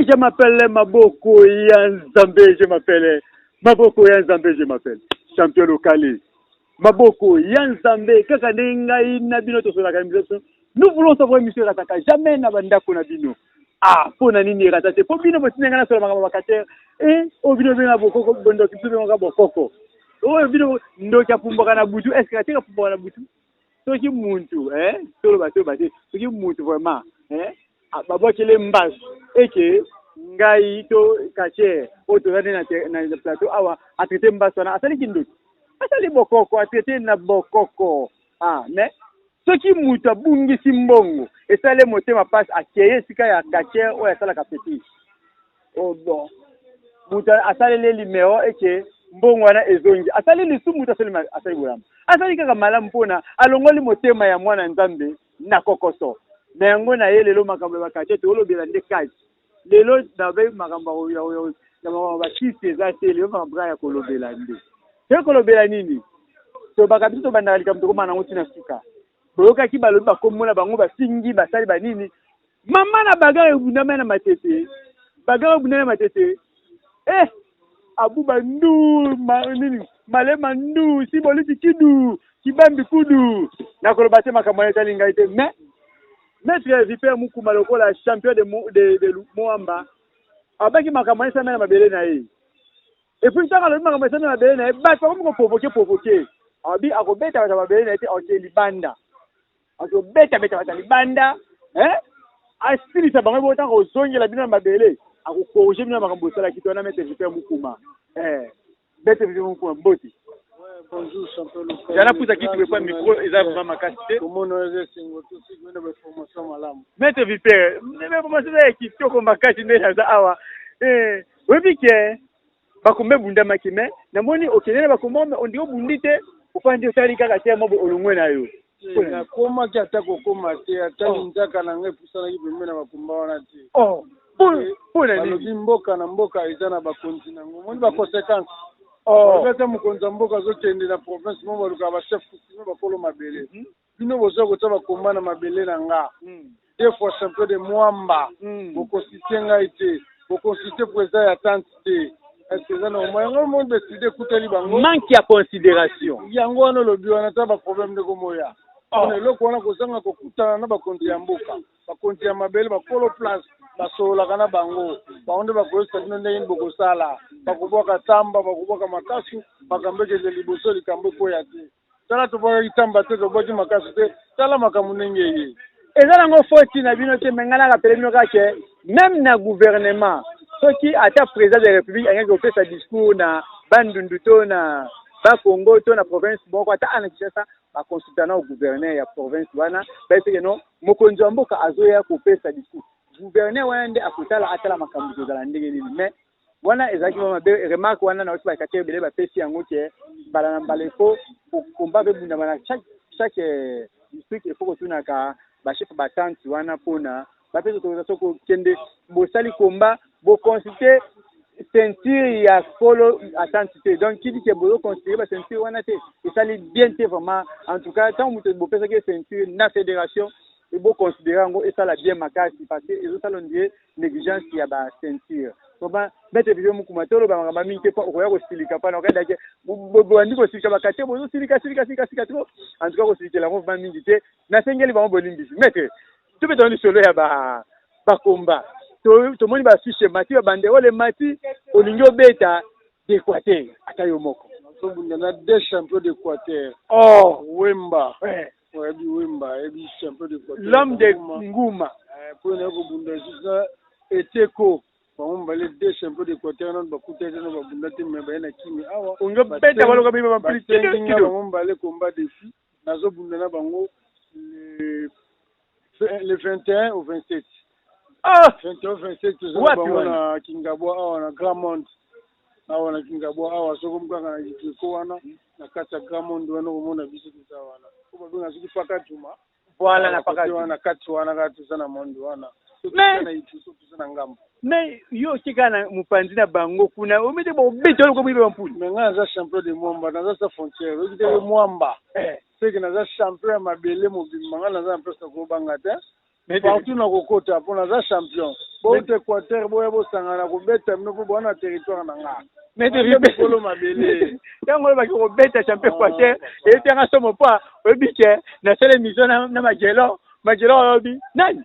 Oui, je m'appelle Maboko ya Nzambe, je m'appelle Maboko ya Nzambe, je m'appelle champion local. Maboko ya Nzambe, kaka ndenge ngai na bino tosolaka émission. Nous voulons savoir émission erataka jamais na bandako na bino. Ah, mpo na nini erata te? Mpo bino botinda ngai nasola makambo bakatere. Eh, oyo bino benga bokoko, bondoki biso bengaka bokoko. Oyo bino ndoki apumbwaka na butu, est-ce que ateka apumbwaka na butu? Soki muntu, eh, toloba toloba te, soki muntu vraiment, eh, babwakele mbasu eke ngai to kacher oyo toza nde na plateau awa, atraite mbasu wana asali kindoki, asali bokoko, atraite na bokoko. Ah, mais soki mutu abungisi mbongo, esali motema mpasi, akeye esika ya kacher oyo asalaka fétiche, oh bon, mutu asaleli limero eke mbongo wana ezongi, asali lisumu to asali bolamu? Asali kaka malamu mpona alongoli motema ya mwana Nzambe na kokoso na yango. Na ye lelo makambo ya bakacher toolobela nde kati lelo nabe makambo ya makambo bakisi eza te. Lelo makambo kaka ya kolobela nde toye kolobela nini? Tobaka biso tobandaka likambo, tokóma nango ntina suka. Boyokaki balobi bakomona bango bafingi, basali banini. Mama na bagarre ebundama na Matete, bagarre ebundama na Matete. Eh, abuba ndu nini, malema ndu siboliti kidu kibambi kudu. Nakoloba te, makambo wana etali ngai te. Mais maître Viper Mukuma, lokola champion de Moamba, abaki makambo wana esalami na mabele na ye. Et puis ntango alobi makambo esalami na mabele na ye, bato bakomi koprovoquer provoquer. Abi akobeta bato ya mabele na ye te, ake libanda, akobetabeta bato ya libanda, asilisa bango. Ebo ntango kozongela bino na mabele, akocorriger bino na makambo osalaki to wana. Maître Viper Mukuma, maître Viper Mukuma, mbote. Bonjour, champion local. Jana pusa kiti po micro eza vraiment makasi te. Komona eza esengo, tosiki na bainformation malamu. Maître Viper, information eza ya kitoko makasi nde naza awa. Oyebi ke bakomba ebundamaki, mais namoni okende na bakomba, mais ondiki obundi te, ofandi osali kaka te mo olongwe na yo. Nakomaki ata kokóma te, ata linzaka na ngai epusanaki pembe na bakomba wana te. Oh, mpona nini? Balobi mboka na mboka eza na bakonzi nango, omoni baconséquence. Balobi ata mokonzi ya mboka azokende na province mo, balukaka bachef coutumier, bakolo mabele. Bino boza kotia bakomba na mabele na nga, deux fois champion de Mwamba, boconsulter ngai te, boconsulter président ya tante te. Est-ce eza normal? Yango moni beside ekuteli bango. Manque ya considération. Yango wana olobi wana, ta baproblème ndeko moya mpona eloko wana, kozanga kokutana na bakonzi ya mboka, bakonzi ya mabele, bakolo place, basololaka na bango. Bango nde bakoyebisa bino ndenge nini bokosala. Bakobwaka tamba, bakobwaka makasu, makambo ekende liboso, likambo ekweya te. Tala, tobwakaki tamba te, tobwaki makasu te, tala makambo ndenge eye. Eza nango foti na bino te, mais ngai narappeler bino kaka ke même na gouvernement, soki ata président de la République alingaki kopesa discours na Bandundu to na Bakongo to na province moko, ata ana Kinshasa, baconsulta na gouverneur ya province wana, bayeseke no mokonzi ya mboka azoya kopesa discours. Gouverneur wana nde akotala, atala makambo kozala ndenge nini. Mais wana ezalaki mwa mabe, remarque wana nauti bakati ebele bapesi yango ke mbala na mbala ifo komba mpe bundama na chaque district, ifo kotunaka bachef batante wana mpona bapesa autorisation kokende. Bosali komba, boconsulter ceinture ya kolo atante te. Donc kidi ke bozoconsidérer baceinture wana te, esali bien te vraiment. En tout cas, ntango moto bopesaki ceinture na fédération, boconsidérer yango, esala bien makasi, parce que ezosala on dirait négligence ya baceinture. Vraiment, maître Viper Mukuma, toloba makambo mingi te mpo okoya kosilika mpana okayedake bobandi kosilika bakate, bozosilika silika silika silika trop. En tout cas, kosilikela yango vraiment mingi te, nasengeli bango bolimbisi. Maître, tobetana lisolo ya bakomba. Tomoni bafiche emati, babanderole emati, olingi obeta d'Équateur ata yo moko. Nazobunda na deux champions d'Équateur. Oh. Wemba, oyebi Wemba, ayebi champion d'Équateur. L'homme de Nguma. Mpo naye kobunda lisusu na Eteko, bango mibale deux champions d'Équateur. Nano bakuta te, no babunda te, mais baye na kimi awa. Olingi obeta baloka bino bampili. Basengi nga bango mibale combat défi. Nazobunda na bango le 21 au 27. Ah. 21 au 27, toza na bango na Kingabwa awa, na Grand Monde awa, na Kingabwa awa. Soki kaka na Kiteko wana, na kati ya Grand Monde wana, okomona biso toza wana, po babenga soki Paka Juma. Voilà, na Paka. Wana, kati wana kaka toza na monde wana. Mais na Ituso, toza na ngambo. Mais yo otika na mopanzi na bango kuna, omete bobeta oloko boyiba bampuli. Mais ngai naza champion de Mwamba, naza sa frontière. Oyebi te Mwamba seke naza champion ya mabele mobimba. Ngai naza na place na kobanga te, partout nakokota mpo naza champion. Bouta Équateur, boya bosangana kobeta bino mpo boa na territoire na nga. Maître mabele. Ntango olobaki kobeta champion Équateur, eyetanga somo, mpo oyebi ke nasala émission na Magelo. Magelo oyobi nani?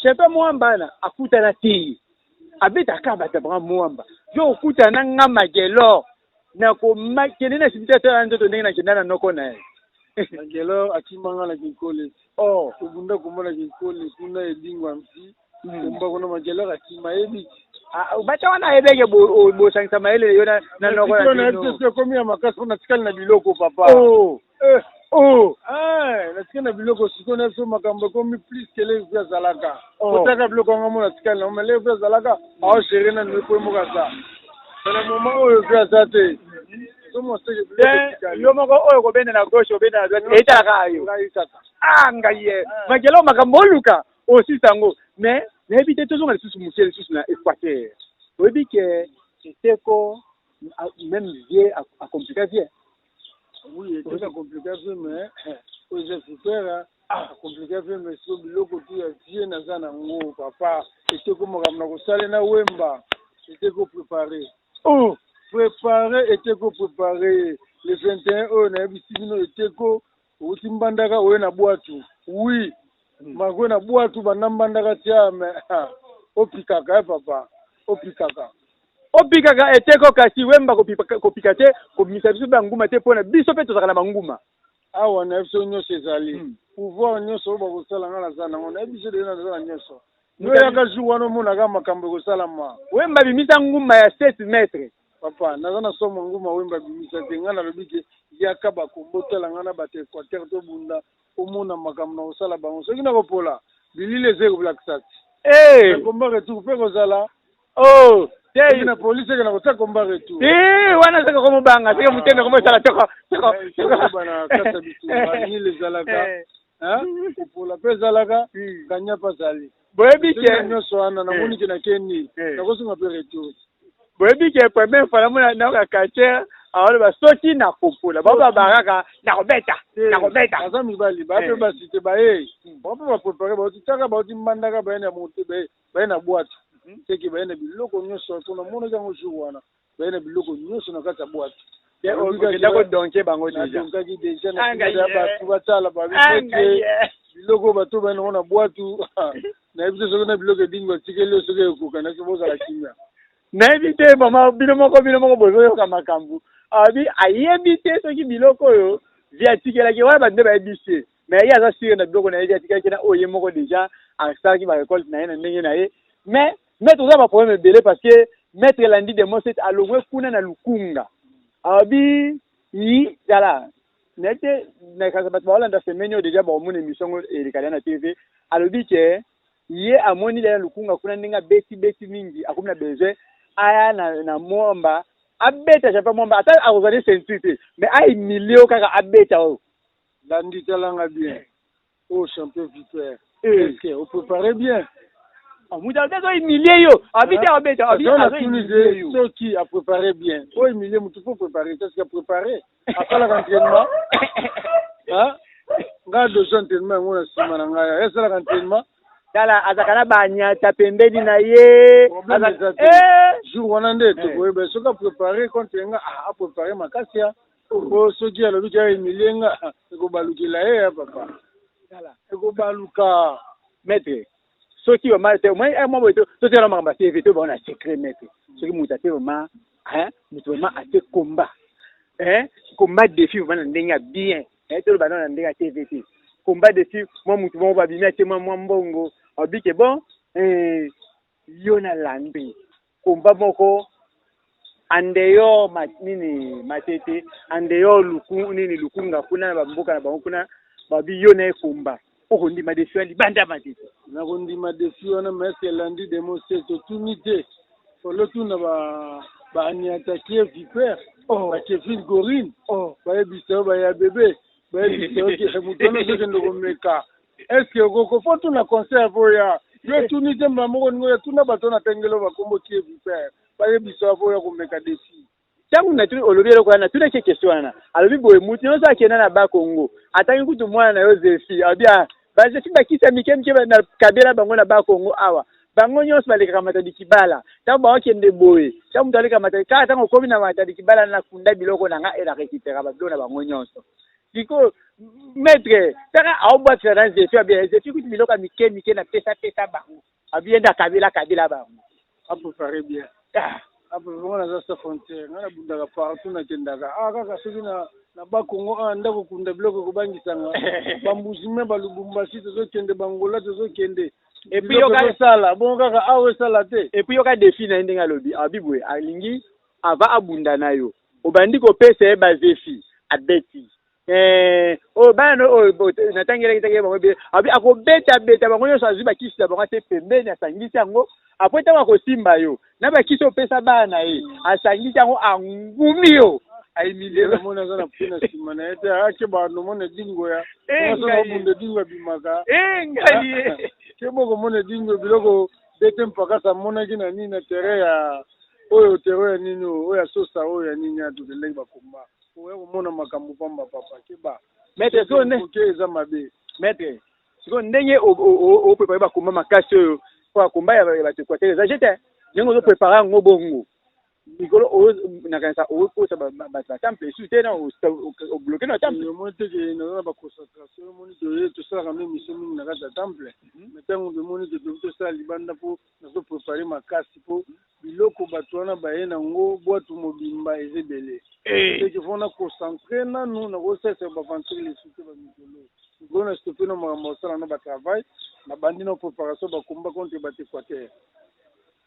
Champion Mwamba na akutana te, abetaka bato banga Mwamba. Yo okutana na nga Magelo, nakokende na cimetière ya nzoto ndenge nakenda na noko na ye. Magelo akimanga na Kinkole. Oh. Tobunda komona Kinkole kuna, edingwa msi komba kuna. Magelo akima, yebi. Bata wana ayebeke bosangisa mayele yo na noko na bino. Ekomi ya makasi mpo natikali na biloko, papa. Oh. Oh. Natikali na biloko. Sikoyo na biso makambo ekomi plus que levi azalaka. Otaka biloko yango mo natikali nango, mais levi azalaka aogérer nanu epo moko aza na moment oyo vi aza te. Yo moko oyo kobenda na gauche, obenda na droite, etalaka yo. Ngai kaka. Ah, ngai ye Makelo, makambo oluka osisa yango, mais nayebi te. Tozonga lisusu moke lisusu na Équateur. Oyebi ke eteko même vie acompliquer vie. Oui, eteka compliqué vie, mais oyo eza super acompliquer vie, mais siko biloko tu ya vie naza nango, papa. Eteko makambo na kosala na Wemba, eteko préparé. Oh. Préparé, eteko préparé le 21 oyo nayebisi bino. Eteko outi Mbandaka, oye na bwatu. Oui, makoye na bwatu banda Mbandaka tia, mais opikaka e papa, opikaka. Opikaka eteko, kasi Wemba kopika te, kobimisa biso banguma te, mpona biso mpe tozalaka na banguma. Awa na biso nyonso ezali pouvoir nyonso oyo bakosala, nga naza nango. Nayebi biso deja, naza na nyonso. Yoyaka jour wana, omonaka makambo ekosalama. Wemba bimisa nguma ya 7 mètre. Papa, naza na somo. Nguma Wemba bimisa te. Ngai nalobi ke yaka bakombo, tala ngai na bato Équateur tobunda, omona makambo na kosala bango. Soki nakopola bilili eza ekolakisa ti combat retour mpe kozala. Oh te. Na polise eke na kotia combat retour. Te, wana soki okomobanga, soki motema komosala toko. Bana kasa bitumba nile ezalaka, kopola mpe ezalaka, ganya mpe azali. Boyebi ke nyonso wana namoni ke nakeni, nakozonga mpe retour. Boyebi ke première fois namona nayoka quartier aoloba soki nakopola, baoba kaka nakobeta, nakobeta. Baza mibali, baya mpe basi te, baye bango mpe baprépare, bauti taka, bauti Mbandaka, baye na mote, baye na bwatu seke, baye na biloko nyonso mpona monaki yango jour wana, baye na biloko nyonso na kati ya bwatu. Okenda kodonke bango déjà? Nadonkaki déjà na bato batala babimete biloko bato baye nango na bwatu. Nayebi te soki na biloko edingi batikeli yo, soki ekoka naki bozala kimia. Nayebi te, mama, bino moko, bino moko bozoyoka makambo abi. Ayebi te soki biloko oyo vi atikelaki wana, bato nde bayebisi ye, mais ye aza sûr na biloko na ye vi atikelaki na oyo ye moko déjà asalaki barécolte na ye na ndenge na ye. Mais toza baproblème ebele, parce que maître Elandi de Moset alongwe kuna na Lukunga, abi yi tala naye te. Nakasa bato baolanda semaine oyo déjà bakomona émission ngo elekala na TV. Alobi ke ye amoni lela Lukunga kuna ndenge abeti beti mingi, akomi na besoin aya na Mwamba, abeta champion Mwamba, ata akozwa ne ceinture te, mais ahumilie oyo kaka abeta oyo. Landi, talanga bien oyo champion Viper, est-ce que opréparé bien? Moto abe azohumilie yo, abi te abeta, abi azohumilie yo. Soki apréparé bien, oyo humilie motu, faut préparer. Est-ce que apréparé, asalaka entraînement? Ngai doso entraînement yango na nsima na ngai, asalaka entraînement. Tala, azalaka na banyata pembeni na ye. Problème eza te. Jour wana nde tokoyeba soki apréparé contre nga. Apréparé makasi ya po soki alobi ki ahumilie nga, ekobalukela ye ya papa, ekobaluka. Maître, soki vraiment te mwa boye, totala makambo ya TV to bango na secret. Maître, soki moto ate vraiment, moto vraiment ate combat, combat défi vraiment na ndenge ya bien, toloba nano na ndenge ya TV te, combat défi, mwa motu moko babimi atie mwa mbongo, alobi ke bon, yo na Landry, combat moko andeyo ma, nini Matete, andeyo luku, nini Lukunga kuna na bamboka na bango kuna, babi yo na ye combat, okondima défi ya libanda Matete? Nakondima défi wana, mais elandi demo se totuni te. Folo tuna baaniataki Viper, bakevin Gorine, bayebisa yo, baya bebe, bayebisa yo ke moto wana ozokende komeka, est-ce okoko? Fo tuna conseil po ya yo tuni te mbala moko ningo ya tuna bato na tengelo bakombo kie Viper, bayebisa yo po ya komeka défi. Ntango natuni, olobi eloko wana, natunaki question wana, alobi boye: mutu nyonso akenda na Bakongo, atangi kutu mwana na yo Zefi, alobi bazefi bakisa mike mike na kabela bango na Bakongo awa. Bango nyonso balekaka Matadi Kibala. Ntango baokende boye, ntango moto aleka Matadi, kaka ntango okomi na Matadi Kibala, nakunda biloko na nga e na récupéra babiloko na bango nyonso. Sikoyo maître taka aobwakisa na Zefi, abia Zefi kuti biloko ya mike mike na pesa pesa bango, abi ye nde akabela kabela bango. Apréparé bien. Ah. Apréparé, naza sa frontière, ngai nabundaka partout, nakendaka kaka soki na Bakongo, ndako kunda biloko ekobangisanga bambuzime, balubumbashi tozokende, bangola tozokende. Et puis yoka esala bongo kaka awa esala te. Et puis yoka défi na ye ndenge alobi, abi boye, alingi ava abunda na yo, obandi kopesa ye bazefi, abeti oyo bana oyo natangelaki tangeli bango ebele, abi akobeta beta bango nyonso, azwi bakisi na bango ate pembeni, asangisi yango. Après, ntango akosimba yo na bakisi opesa bana na ye, asangisi yango, angumi yo, ayimilelo. Namoni aza na pui na nsima na ye te, akeba nomona edingo ya obunda, edingo abimaka. Ngai ye. Keba komona edingo, biloko bete mpakasa amonaki na nini na terrain ya oyo, terrain ya nini oyo ya sosa, oyo ya nini ya tokendaki bakomba, oya komona makambo pamba. Papa, keba. Maître, so ne Oke, eza mabe. Maître, sikoyo ndenge oprépare bakomba makasi oyo po akomba ya bato Équateur eza jete, ndenge ozoprépare yango bongo, mikolo oyo nakanisa okosa bato batemple esu te na obloke na temple. Omoni teke naza na baconcentration, omoni toye tosalaka no émission mingi na kati ya temple, mais ntango tomoni ke toki tosala libanda, mpo nazoprépare makasi, mpo biloko bato wana baye nango bwatu mobimba eza ebele, eke faut na concentre nanu, nakosalisa baventure lesu te. Bamikolo mikolo na stoppe na makambo osala na batravail, nabandi na préparation bakomba contre bato Équateur.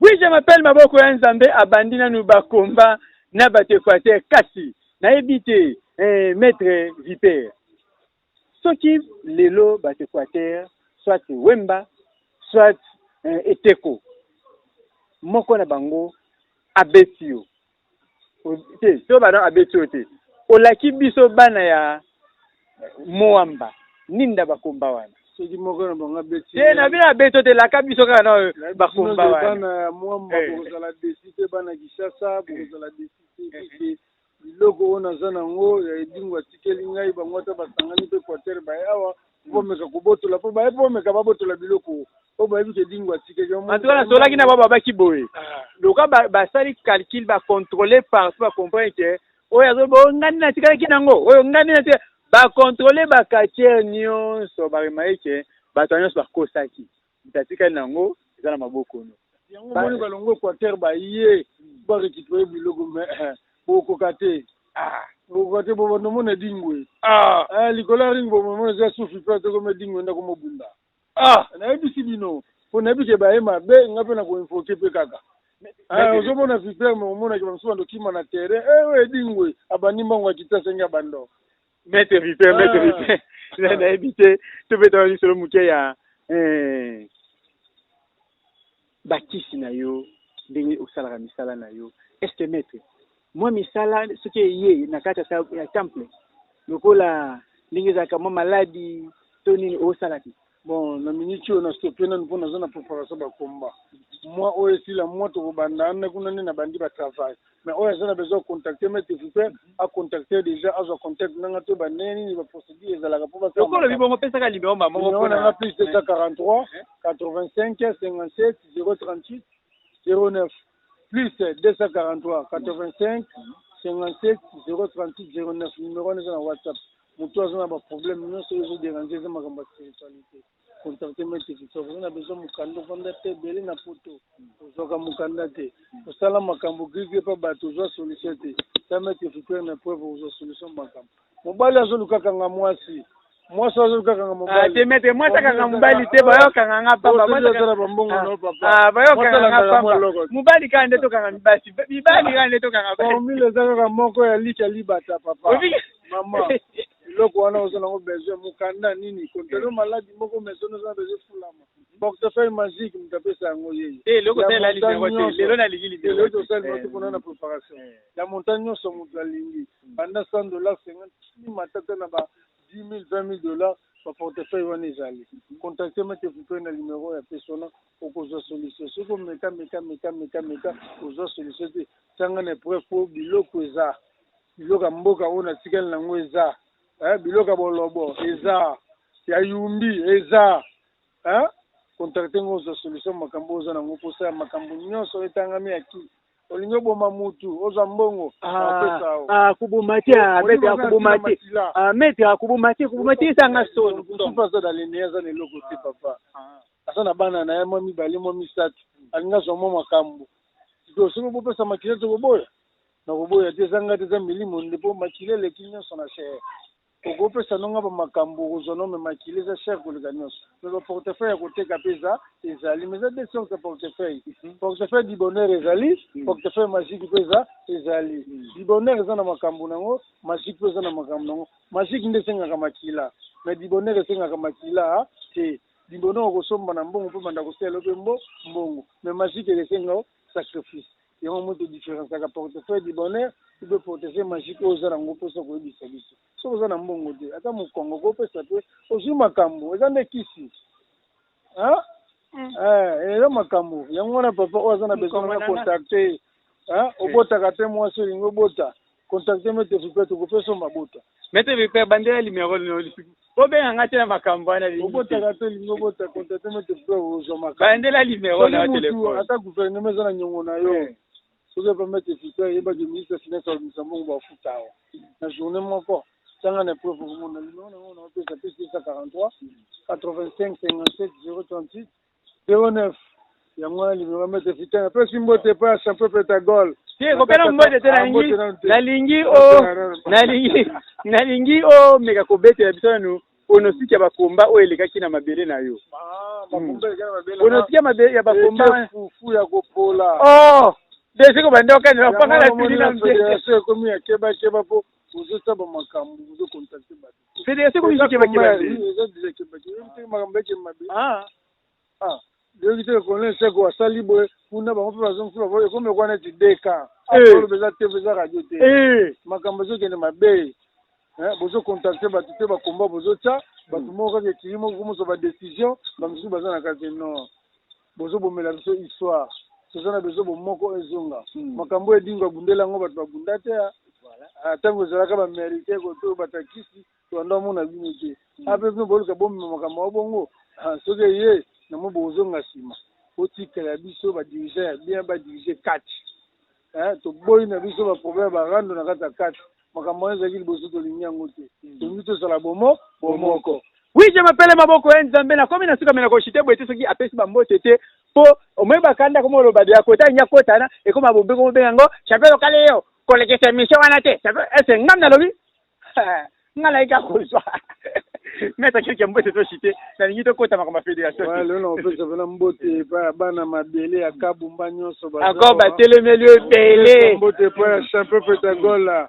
Oui, je m'appelle Maboko ya Nzambe, abandi nanu bakomba na bato Équateur. Kasi nayebi te, maître Viper, soki lelo bato Équateur, soit Wemba, soit Eteko, moko na bango abeti yo te, so bana abeti yo te, olaki biso bana ya Moamba ninda bakomba wana. Soki moko na bango abeti Te, na bino abeti yo te, laka biso kaka na bakomba wana. Bana ya Mwamba, bokozala déçus te. Bana Kinshasa, bokozala déçus te, puisque biloko oyo naza nango ya edingo atikeli ngai, bango ata basangani mpe Équateur baye awa bomeka kobotola, mpo baye mpo bomeka babotola biloko oyo bayebi ke edingo atikeli. En tout cas, nasolaki na bao, babaki boye, loka basali calcul, bacontrôle partout, bacomprendre ke oyo azoba oyo ngani natikalaki nango, oyo ngani natika, bacontrôle baquartier nyonso, baremaye ke bato nyonso bakosaki, moto atikali nango eza na maboko no. Yango moni balongo Équateur baye barécupere biloko, mais bokoka te, bokoka te, bobanda omona edingwe likolo ya ring, bomomona eza sufi mpe atokoma edingwe ndako mobunda. Nayebisi bino mpo nayebi ke baye mabe, nga mpe na koinvoke mpe kaka ozomona Viper, me omonaki bamosusu bandokima na terrain, oyo edingwe abandi mbango, akita asengi abando. Maître Viper, maître Viper, nayebi te, tobetaka lisolo moke ya bakisi na yo, ndenge osalaka misala na yo. Est ce que, maître, mwa misala soki eye na kati ya temple, lokola ndenge ezalaka mwa maladi to nini, osala te? Bon, na miniti oyo na stoppe nanu mpo naza na préparation bakomba. Mwa oyo esila, mwa tokobanda wana kuna nde nabandi batravail. Mais oyo aza na besoin contacter maître Viper, acontacte déjà, azwa contact nanga to bandenge nini baprocédure ezalaka mpo. Lokolo bongo, opesaka numéro moko. Numéro nanga plus 243 85 57 038 09, plus 243 85 57 038 09. Numéro wana eza na WhatsApp. Moto aza na baproblème nyonso oyo ezoderange, eza makambo ya spiritualité, contacte maître Victor. Oza na besoin mokanda, ovanda te ebele na poto, ozwaka mokanda te, osala makambo grigri mpa bato, ozwa solution te, ta maître Victor na preuve, ozwa solution. Makambo mobali azolukakanga mwasi, mwasi azolukakanga mobali. Te, maître, mwasi akanga mobali te, bayokanga nga pamba. Osala bambongo no papa. Bayokanga nga pamba. Mobali kaka nde tokanga mibasi, mibali kaka nde tokanga. Formule eza kaka moko ya lika libata, papa, mama. Biloko wana oza nango besoin mokanda nini, konteno maladi moko maison oza na besoin fulama, portefeuille magique, moto apesa yango yeye. Eloko osalela numéro te lelo, nalingi numéro te. Osali te mpona na préparation ya montant nyonso moto alingi, banda 100 dollars, 50, matata na ba 10 000, 20 000 dollars, baportefeuille wana ezali. Contacte maître Viper na numéro ya pesi wana, okozwa solution. Soki omeka meka meka meka meka, ozwa solution te, tanga na épreuve, mpo biloko eza biloko ya mboka oyo natikali nango, eza biloko ya bolobo, eza ya yumbi, eza. Contacte nga ozwa solution makambo oza nango mposa ya makambo nyonso oyo etangami ya ki olingi oboma mutu ozwa mbongo napesa yo. Ah, koboma te, ah, maître, akoboma te. Ah, maître, akoboma te, koboma te ezanga soni. Mosusu aza dalene, aza na eloko te papa, aza na bana na ye mwa mibale, mwa misato, alingi azwa mwa makambo. Sikoyo soki bopesa makila, tokoboya na koboya te, eza ngai te, eza milimo nde, mpo makila eleki nyonso na cher. Okopesa nonga bamakambo okozwa no, me makila eza cher koleka nyonso. Me baportefeuille ya koteka mpe eza, ezali, mais eza deux sortes ya portefeuille: portefeuille du bonheur ezali, portefeuille magique mpe eza, ezali. Du bonheur eza na makambo nango, magique mpe eza na makambo nango. Magique nde esengaka makila, mais du bonheur esengaka makila te. Du bonheur okosomba na mbongo mpe banda kosalela mpe mbongo, mais magique esenga sacrifice. Yango moto différenciaka portefeuille du bonheur mpe portefeuille magique. Oyo oza nango mposa koyebisa biso, soki oza na mbongo te, ata mokongo okopesa mpe ozwi makambo. Eza nde kisi, eza makambo yango wana papa. Oyo aza na besoin na contacte, obotaka te, mwasi olingi obota, contacte Maître Vipère, tokopesa mabota. Maître Vipère, bandela numéro obenga nga te na makambo wana. Obotaka te, olingi obota, contacte Maître Vipère, ozwa makambo. Bandela numéro na téléphone. Ata gouvernement eza na niongo na yo, soki epa Maître Vipère, yebaki ministre ya finance abimisa mbongo, bafuta awa na journée moko. Tanga na preuve, okomona numéro nango naopesa: +243 85 57 038 09. Yango wana numéro Maître Vipère. Napesi mbote epai ya champion Pythagore. Te, kopena mbote te. Nalingi o nalingi nalingi omeka kobetela biso nanu pronostic ya bakomba oyo elekaki na mabele na yo, pronostic ya bakomba. Fufu ya kopola. Oh, desi kobanda okanela mpanga na tuli na Fédération ekomi ya kebakeba mpo bozosala bamakambo, bozocontacte bato. Fédération ekomi kebakeba. Eza déjà kebakeba, makambo eke mabe. Yoki te, colonel Seko asali boye kuna, bango mpe bazongisi, ekomi ekwa neti deka oloba eza te, eza radio te, makambo ezokende mabe. Bozocontacte bato te, bakomba bozotya bato moko kaka ekili moko komoswa badécision, bamosusu baza na kati. Non, bozobomela biso histoire. Toza na besoin bomoko ezonga. Makambo edingo abundela yango, bato babunda te. Ntango ezalaka baaméricain koto batakisi, tobanda omona bino te. Ape bino boluka bomema makambo ya bongo, soki eye namo bozonga nsima. Botikela biso badirigeant ya bien, badirige kati. Toboyi na biso baproblème, barando na kati ya kati. Makambo wana ezalaki liboso, tolingi yango te. Tolingi tozala bomoko. Oui, je m'appelle Maboko ya Nzambe. Nakomi na suka, me nakoshite boye te soki apesi bambote te, mpo omoi bakanda komo oloba de akota alingi akotana, ekoma bobe komobenga yango champion lokale. Yo kolekisa émission wana te, champion ese ngam nalobi nga nayika kozwa maître quelque mbote. Toshite, nalingi tokota makambo ya fédération. Lelo nakopesa mpena mbote epai ya bana mabele ya Kabumba nyonso. Encore batelemeli ebele. Mbote epai ya champion Pythagore,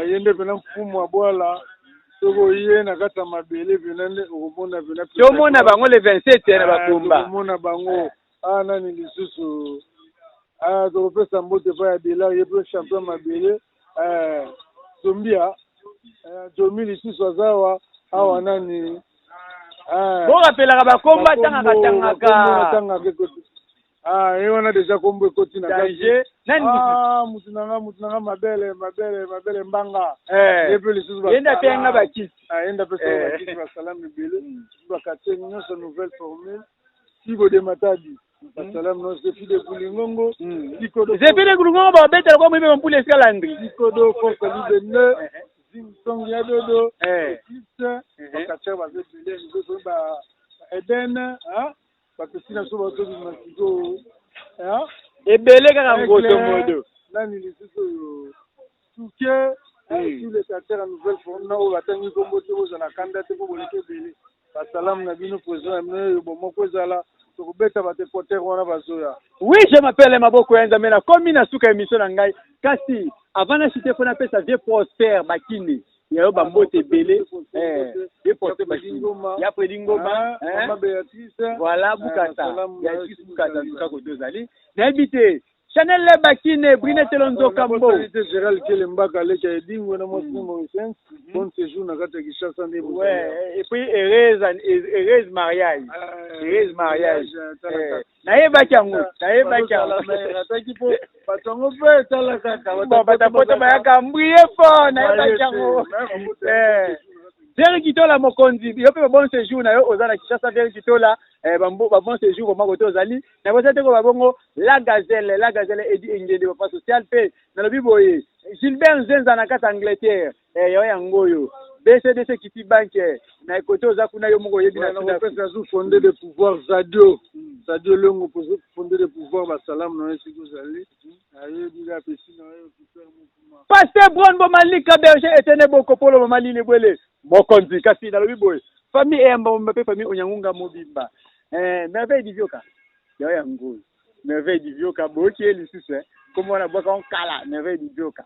ye nde mpena mfumu abwala. Soki oye na kati ya mabele mpena nde okomona mpena. Tomona bango le 27 na bakomba. Tokomona bango. A nani lisusu? Tokopesa mbote epai ya Delar, ye mpe champion mabele Zombia Zomi lisusu aza awa awa. Nani? Borapelaka bakombo, atangaka tangaka. Tangaka ekoti, ye wana déjà kombo ekoti na danger. Nani? Mutu nanga, mutu nanga, mabele mabele mabele mbanga. Ye mpe lisusu. Ye nde apenga bakisi. Ye nde apesa bakisi, basalamu ebele, baquartier nyonso, nouvelle formule, Sigo de Matadi, basalamu nyonso, Zefi de Kulingongo. Zefi de Kulingongo, babetela kwa moyibe mampuli esika Landri. Sikodo force libende, Zing ya dodo, Eclipse, baquartier baza ebele, ba Eden, bapesi na biso bazobima sikoyo. Ebele kaka ngoto modo. Nani lisusu oyo? Tuke, tous les quartiers ya nouvelle forme na oyo batangi kombo te, bozala kanda te mpo boleki ebele. Basalamu na bino, président na bino oyo, bomoko ezala, tokobeta bato Équateur wana bazoya. Oui, je m'appelle Maboko ya Nzambe. Nakomi na suka émission na ngai, kasi avant nachite, mpo napesa vieux Prosper Bakini yayo bambote ebele. Vieux Prosper Bakini ya Fredi Ngoma. Mama Béatrice. Voilà, Bukasa, Béatrice Bukasa ntuka kote ozali, nayebi te. Chanel Bakine, Brine Telonzoka Mbo. Gérald Kelembaka, aleki ya Edingwe na mwasi Mauricien, bon séjour na kati ya Kinshasa nde. Ouais, et puis heureuse heureuse mariage, heureuse mariage. Nayebaki yango, nayebaki yango. Ataki mpo bato yango mpe etala kaka. Bato poto bayaka mbrie fort, nayebaki yango. Jerry Kitola mokonzi, yo mpe bon séjour na yo, oza na Kinshasa. Jerry Kitola, ba bon séjour vraiment kote ozali. Na bosa te ko bongo la gazelle, la gazelle Edi Engende, papa social. Mpe nalobi boye, Gilbert Nzenza na kati Angleterre, yo yango oyo BCDC Kiti Bank na kote oza kuna, yo moko oyebi. Na kopesa zu fondé de pouvoir Zadio, Zadio Longo, fondé de pouvoir, basalamu na yo esika ozali, ayebi kaka pesi na yo super mokuma. Pasteur Bron Bomalika Berger Etene Bokopolo Mamalile Bwele mokonzi. Kasi nalobi boye, famille Eyamba mobimba mpe famille Onyangunga mobimba, Merveille Divioka, yo yango oyo Merveille Divioka, boyoki ye lisusu kombo wana bwaka onkala Merveille Divioka.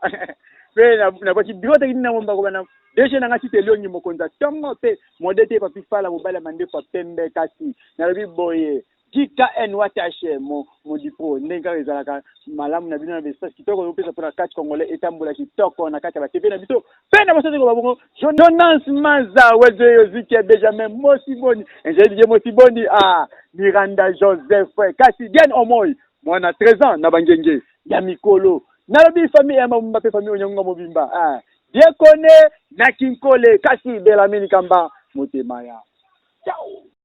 Mpe nabwaki biro teki nina momba kobana DG na nga Tite Eliongi, mokonzi ya ntongo, mpe mode te Papi Fala, mobali ya mandefu ya pembe. Kasi nalobi boye, GKN Watache Modipro, ndenge kaka ezalaka malamu na bino na baespace kitoko opesa mpona kati congolais etambola kitoko na kati ya baTV na biso. Mpe na basati koba bongo Jonas Maza Wezo Yozike Benjamin Mosiboni, Ingénieur Didier Mosiboni, ah Miranda Joseph, kasi Diane Omoy, mwana 13 ans na bangenge ya mikolo. Nalobi famille ya mobimba mpe famille Onyangunga mobimba, ah Diekone na Kinkole, kasi Belamini Kamba motema ya ciao.